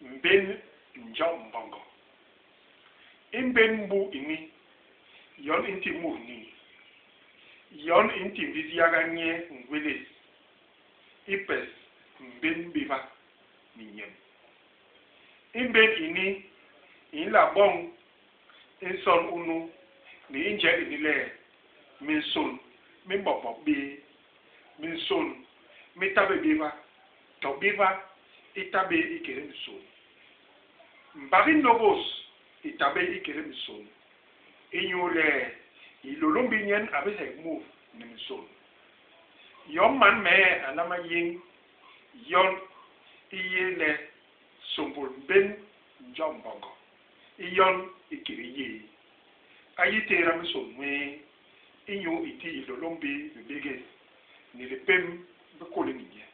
Mbén Njok Mbôngôô. I mbén mbu ini, yon i nti mut niñ. Yon i ntimbis yaga nye ngwélés i pes mbén béba ni nyemb. I mbén ini i nla boñ i nson unu ni i njel ini le minsôn mi mbombop bé, minsôn mi ta bé béba, to béba i ta bé ikédé minsôn. Mbagi nôgôs i ta bé ikédé minsôn, inyule Hilôlômbi nyen a bi heg mut ni minsôn. Yom man mee a nlama yéñ yon i yé le sômbôl mbén Njok Mbôngôô i yon ikédé yéé. A yi tééda minsôn nwéé inyu i ti Hilôlômbi bibégés ni lipém bi kôli ni nye.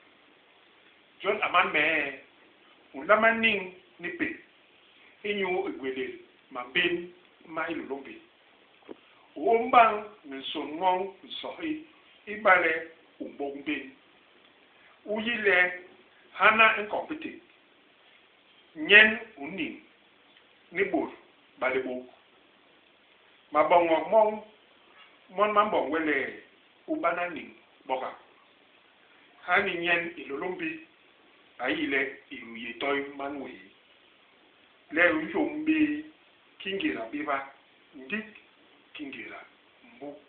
Jon a man mee, u nlama niñ ni pék inyu i gwélél mambén ma Hilôlômbi. U ôm bañ minsôn nwoñ nsohi ibale u mbôk mbén. U yi le hana i nkoñ biték, nyen u niñ ni bôt ba libôk. Maboñok moñ mon ma mboñ we le u bana niñ boga. Ha ni nyen Hilôlômbi a yi le i u yé toi man wéé, le u nhiôm bé kingéda béba, ndik kingéda mbuk.